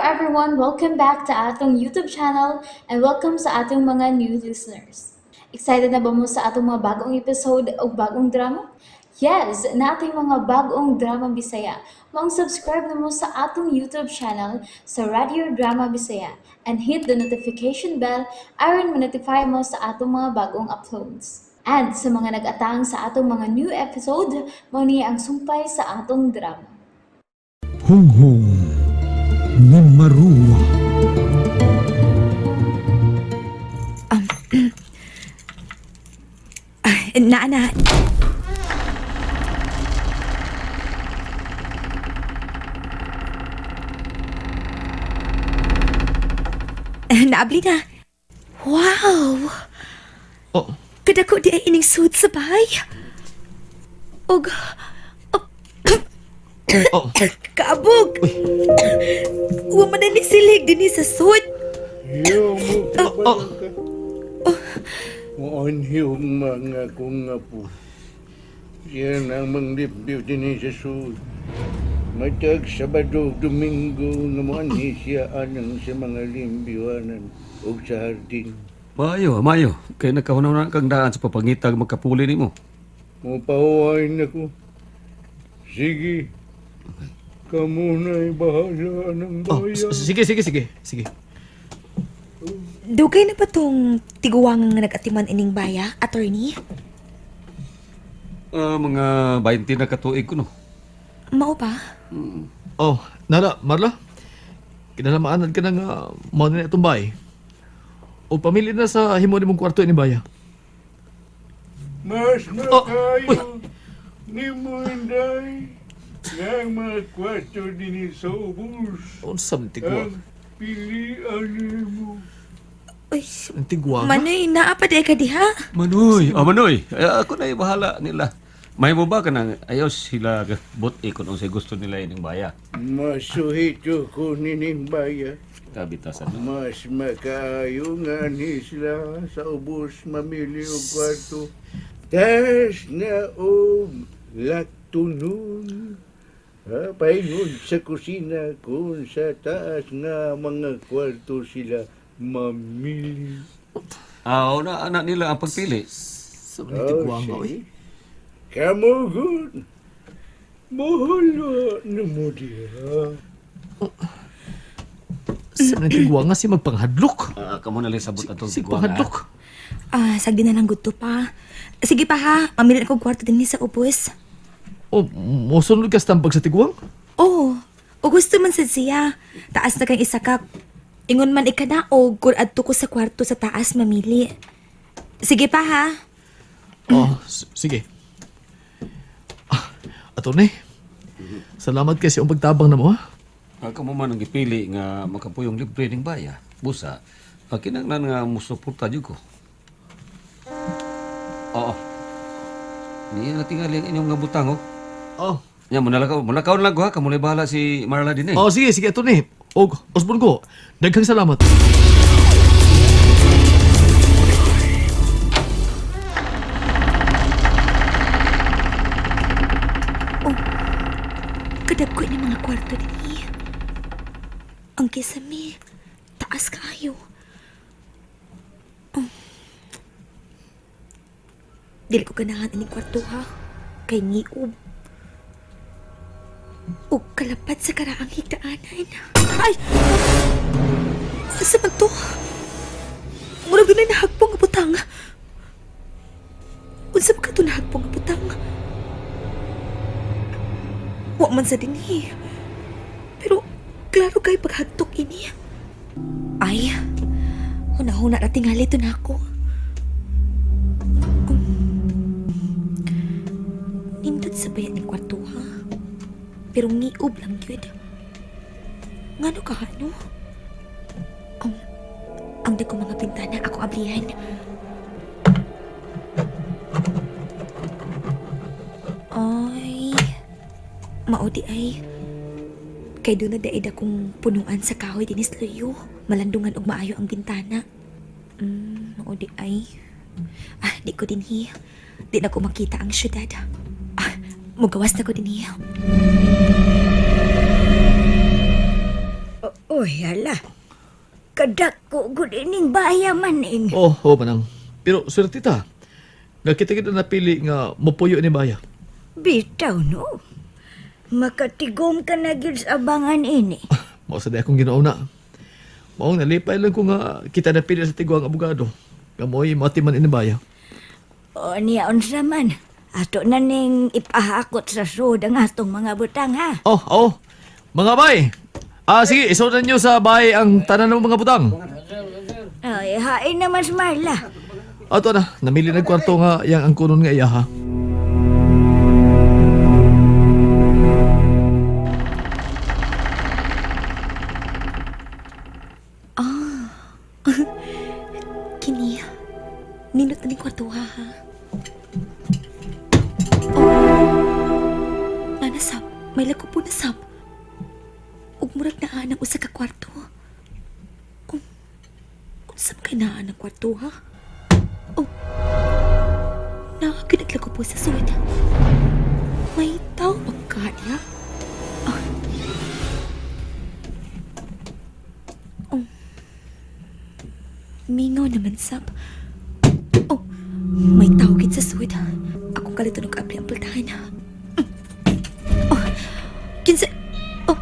everyone! Welcome back to atong YouTube channel and welcome sa atong mga new listeners. Excited na ba mo sa atong mga bagong episode o bagong drama? Yes, nating mga bagong drama Bisaya. Maong subscribe na mo sa atong YouTube channel sa Radio Drama Bisaya and hit the notification bell aron ma-notify mo sa atong mga bagong uploads. And sa mga nag-atang sa atong mga new episode, mao ni ang sumpay sa atong drama. Hunghong ni Marua. Ay, naa na. Naabli na. Wow! Oh, Kadako di ay ining suit sa bahay. Og oh. kaabog. Wa man na ni silig dinhi sa suit. Yung Oh, Muon yung mga kong apo. Siya na manglipyo din sa sud. Matag Sabado, Domingo, nga muanhi siya anang sa mga limbyoanan o sa hardin. Maayo, maayo. Kay nagkahunaw na kang daan sa papangitag magkapuli nimo. Mupahuwain ako. Sige, kamo na'y bahala ng Oh, bayan. sige, sige, sige. Sige. Dugay na ba tong tiguwangan nga nag-atiman ining baya, attorney? Ah, mga 20 na katuig ko no. Mao ba? Oh, Nara, Marla. Kinalamaanad ka na nga mao na itong bahay. O pamili na sa himo nimong kwarto ini baya. Mas Oh, makayo ni mo inday nga mga kwarto din sa ubos. Unsa man tigwa? Ang pilian nimo. Uy, Ang tigwa nga. Manoy, naa pa di ka diha. Manoy, ah Manoy. Eh, ako na bahala nila. May mo ba ka nang ayaw sila but ikon unsay gusto nila ining baya. Masuhito ko nining baya. Kabitasan na. Mas makaayo nga ni sila sa ubos mamili og kwarto. Tas na og laktunon. Ha, paingon sa kusina kung sa taas nga mga kwarto sila mamili. Ah, una anak nila ang pagpili. Sa man tigwa nga oy. Kamu gud. Bahala na mo diha. Sa man tigwa nga si magpanghadlok. Ah, kamo na lang sabot atong Si tigwa nga. panghadlok. Ah, sagdi na lang gudto pa. Sige pa ha, mamili ako kwarto dinhi sa ubos. Oh, mosunod ka sa tambag sa tigwang? Oh, o gusto man sad siya. Taas na kang isa ka. Ingon man ikadaog kung adto ko sa kwarto sa taas mamili. Sige pa ha. Oh, sige. Ah, attorney. Salamat kay sa iyong pagtabang na mo ha. Ah, kamo man ang gipili nga makapuyong libre ning baya. Busa, ah, kinahanglan nga musuporta jud ko. Oo. Niya na tingali ang inyong nga butang oh. Oh. Nya mulakaw lang ko ha, kamo na bahala si Marla din eh. Oh, sige, sige, attorney. Og Osborne ko. Daghang salamat. Kadagko ni mga kwarto dinhi. Ang kisame, taas kaayo. Oh. Dili ko ganahan ining kwarto ha. Kay ngiub. Og kalapat sa karaang higdaanan. Ay! Sa man to? Murag dunay nahagpong nga butang. Unsa man ka to nahagpong nga butang? Wa man sa dinhi. Pero klaro kay paghagtok ini. Ay, huna-huna na tingali to na ako. Nindot sa bayat ng kwarto ha. Pero ngiub lang yun. Ngano ka ano? Ang dagko mga bintana ako ablihan. Ay, mao di ay. Kay doon na daid akong punuan sa kahoy dinis luyo. Malandungan og maayo ang bintana. Mao di ay. Ah, di ko dinhi. Di na ko makita ang syudad. Ah, mugawas na ko dinhi. Uy, hala. Kadako gud ining baya maning. Oh, oh manang. Pero swerte ta. Nga kita kita napili nga mopuyo ni baya. Bitaw no. Makatigom ka na gyud sa abangan ini. Mao sa di akong Ginoo na. Mao nalipay lang ko nga kita napili sa tiguang abogado. Nga mo'y matiman ini baya. O niya unsa man. Ato na ning ipahakot sa sud ang atong mga butang ha. Oh, oh. Mga bay. Ah, sige, isunan nyo sa bay ang tanan ng mga butang. Ay, hain naman si Marla. Ato na, namili ng kwarto nga yang ang kunon nga iya ha. Kini, nindot na ning kwarto ha, ha? Oh, nana sab, may lako po na sab. Ug murag naa ng usa ka kwarto. Oh, unsa man kay naa ng kwarto ha? Oh, naa gyud naglako po sa suwet. May tao magkaya. Ah. Oh. Mingaw naman, Sab. Oh, may tawagin sa suwed. Akong kalito ng kaabli ang pultahan. Oh, kinsa... Oh,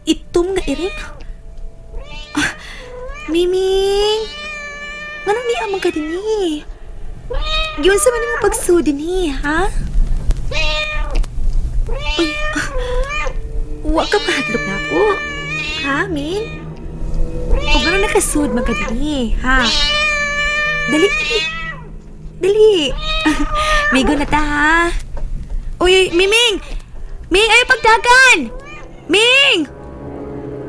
itom nga iring. Ah, Miming! Nganong niamang ka din eh? Giyon sa man imong pagsud din eh, ha? Uy, ah, wa ka mahadlok na ako. Ha, Ming? O gano'n nakasud magkadini, ha? Dali, dali. Dali. Migo na ta, ha? Uy, uy, Miming! Ming, ayaw pagdagan! Ming!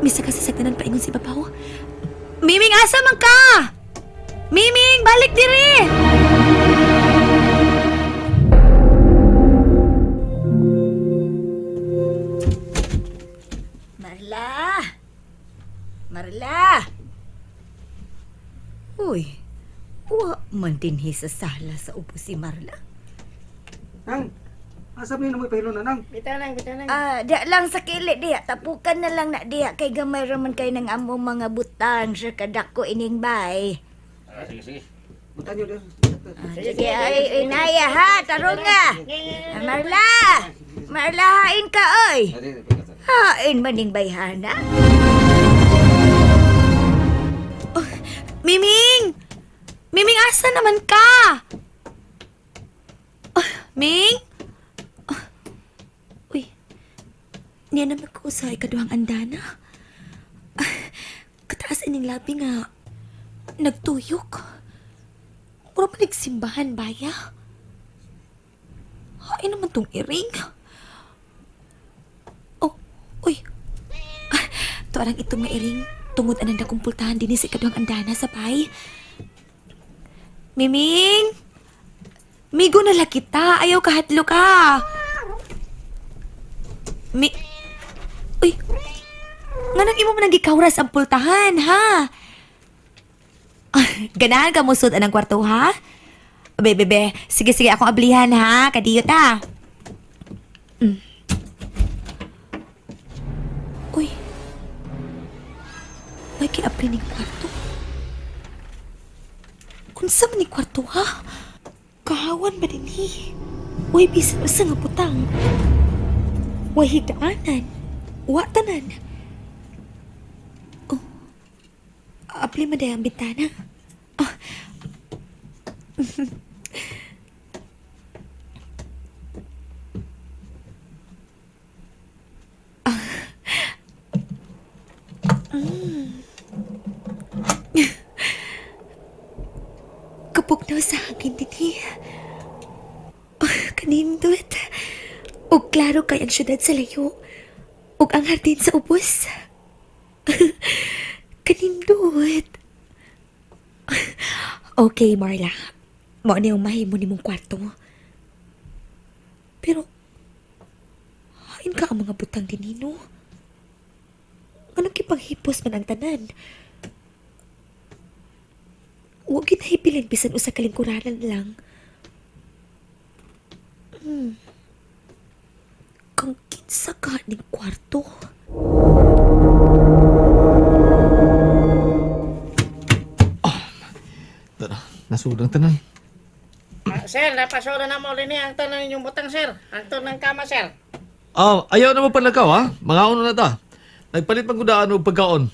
Misa ka sa sagdanan paingon si Babaw. Miming, asa man ka? Miming, balik diri! Marla! Marla! Uy, wa man dinhi sa sala sa upo si Marla. Nang, asa man mo pahilo na nang? Ah, diya lang sa kilid diya. Tapukan na lang na diya kay gamay raman kay ng among mga butang sa kadako ining bay. Ah, sige, sige. Butan niyo diyan. Ah, sige, ay, inaya ha, tarong nga. Ah, Marla! Marla, hain ka, oy! Hain maning bayhana? Miming! Miming, asa naman ka? Oh, Ming? Oh, uy, niya naman ko sa ikaduhang andana. Ah, kataas ining labi nga nagtuyok. Mura pa nagsimbahan, baya. Hain naman tong iring. Oh, uy. Ah, tuarang itong nga iring. Tungod anang dakong pultahan din sa ikaduhang andana sa bay. Miming! Migo na lang kita. Ayaw kahadlo ka. Mi... Uy! Nganong imo man ang gikawras ang pultahan, ha? Ah, ganahan ka musod anang kwarto, ha? Be, be, be. Sige, sige. Akong ablihan, ha? Kadiyot, ha? Uy. May kiabri ning kwarto. Unsa man ni kwarto ha? Kahawan ba din hi? Uy, bisan usa nga butang. Way higdaanan. Wa tanan. Oh. Abli man day ang bintana. Ah. Kapugnaw sa hangin dinhi. Oh, kanindot. Ug klaro kay ang syudad sa layo. Ug ang hardin sa ubos. Kanindot. Okay, Marla. Mao ni ang mahimo nimong kwarto. Pero, hain ka ang mga butang dinhi, no? Anong kipanghipos man ang tanan? Huwag ginahibilin bisan usa ka lingkuranan lang. Kang kinsa ka ning kwarto. Nasudang tanan. Ah, sir, napasura na mo rin ang tanan ninyong butang, sir. Ang ng kama, sir. Ah, ayaw na mo panlakaw ha. Mga na na ta. Nagpalit man kudaan og pagkaon.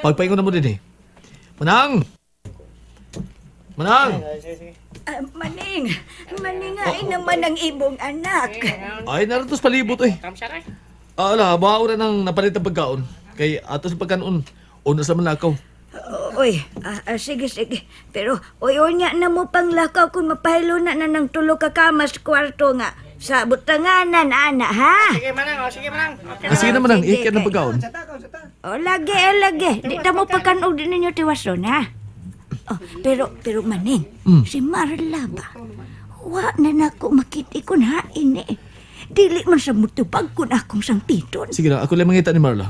Pagpaingon na mo din eh. Manang! Manang! Ah, maning, maningain naman ang imong anak. Ay, naratos palibot eh. Kam, sir, ay. Ah, ala, bawa na nang napalit ang pagkaon. Kay atos ang pagkaon, una sa manlakaw. Oy, sige, sige. Pero, oy, unya na mo panglakaw kung mapahilo na na ng tulo ka kamas kwarto nga. Sa butanganan, ana, ha? Sige, manang. Oh, sige, manang. Okay. Ah, sige na manang, Sige, ikan ang kay- pagkaon. O, lagi, eh, lagi. Di ta mo pagkanog din ninyo tiwason, ha? Oh, pero maning, si Marla ba? Wa na nako makita kun hain eh. Dili man sa mutubag kun akong sangpiton. Sige na, ako lang mangita ni Marla.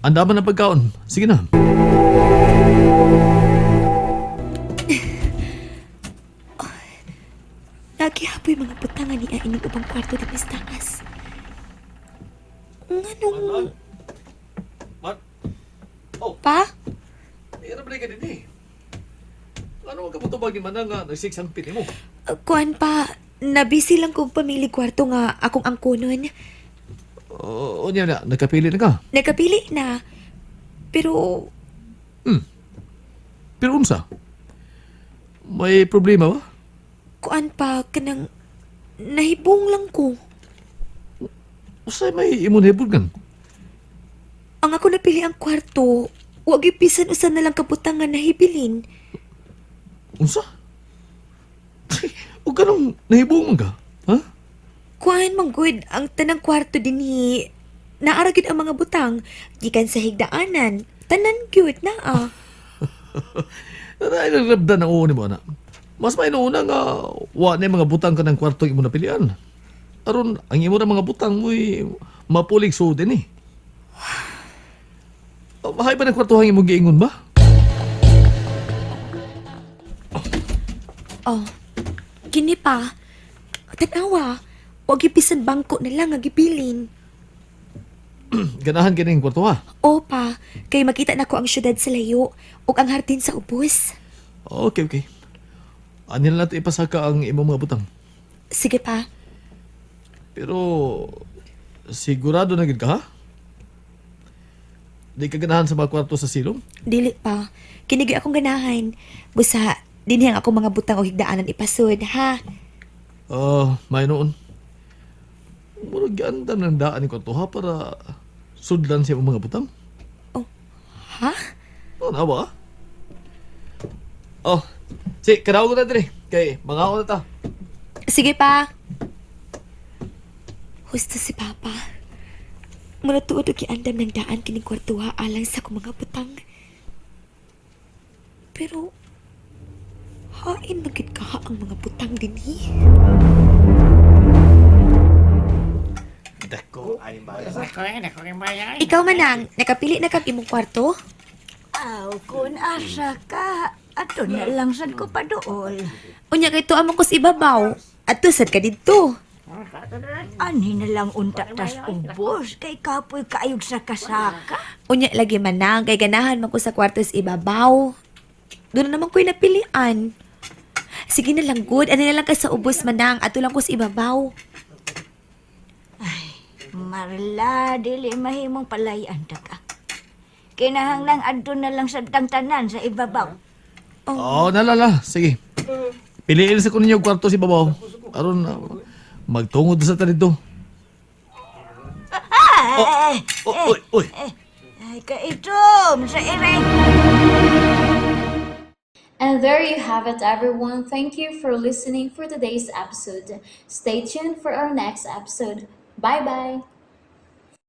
Ang dama ng pagkaon. Sige na. Nagihapoy mga butangan niya ining ubang kwarto din sa taas. Nganong Mar? Oh, pa? ano ba ka din eh? Ano ang kaputubag ni Manang nga nagsiksangpit mo? Kuan pa, nabisi lang kong pamili kwarto nga akong angkonon. Oo, niya na, nagkapili na ka. Nagkapili na. Pero Pero unsa? May problema ba? kuan pa kanang nahibong lang ko. Usay may imunhibod kan? Ang ako napili ang kwarto, wag ipisan usa na lang kabutangan na hibilin. Unsa? O ganong nahibong man ka? Ha? Kuan man gud ang tanang kwarto dinhi. Naara gyud ang mga butang gikan sa higdaanan. Tanan gyud naa. Naray nagrabdan ang uuni mo, anak. Mas may una nga wa na yung mga butang ka ng kwarto imo napilian. Aron, ang imo na mga butang mo'y mapulig sudin eh. Mahay ba ng kwartuhang imong giingon ba? Oh. Kini pa. Tanawa. Wag ipisan bangko na lang ang gibilin. Ganahan kining kwarto ha. O pa, kay makita nako ang syudad sa layo ug ang hardin sa ubos. Okay, okay. Ani na natin ipasaka ang imong mga butang. Sige pa. Pero sigurado na gid ka ha? Di ka ganahan sa mga kwarto sa silong? Dili pa. Kini gyud akong ganahan. Busa dinhi ang akong mga butang og higdaanan ipasud ha. Ah, may noon. Murag giandam ng daan ni kwarto ha para sudlan sa imong mga butang. Oh. Ha? Oh, nawa. Oh, si kanaw ko na dire. Kay mga na ta. Sige pa. Husto si Papa. Mula tuod og giandam ng daan kining kwartuha alang sa akong mga butang. Pero hain man gyud kaha ang mga butang dinhi. Dako, ay, dako yung bayan. Ikaw manang, nakapili na kag imong kwarto? Aw, kun asa ka, ato na lang sad ko paduol. Unya kay tuwa man ko sa ibabaw. Adto sad ka didto. Anhi na lang unta tas ubos kay kapoy kaayog sa kasaka. Unya lagi manang kay ganahan man ko sa kwarto sa ibabaw. Doon na naman ko'y napilian. Sige na lang good, ano na lang ka sa ubos manang, ato lang ko sa ibabaw. Marla, dili mahimong palayan ta ka. Kinahanglang adto na lang sa tanan sa ibabaw. Oh, nalala. Sige. Piliin sa ko ninyo kwarto si babaw. Aron magtungod sa ta dito. Ay, Oh, oy, oy. ay kaitom sa ire. And there you have it, everyone. Thank you for listening for today's episode. Stay tuned for our next episode. Bye bye.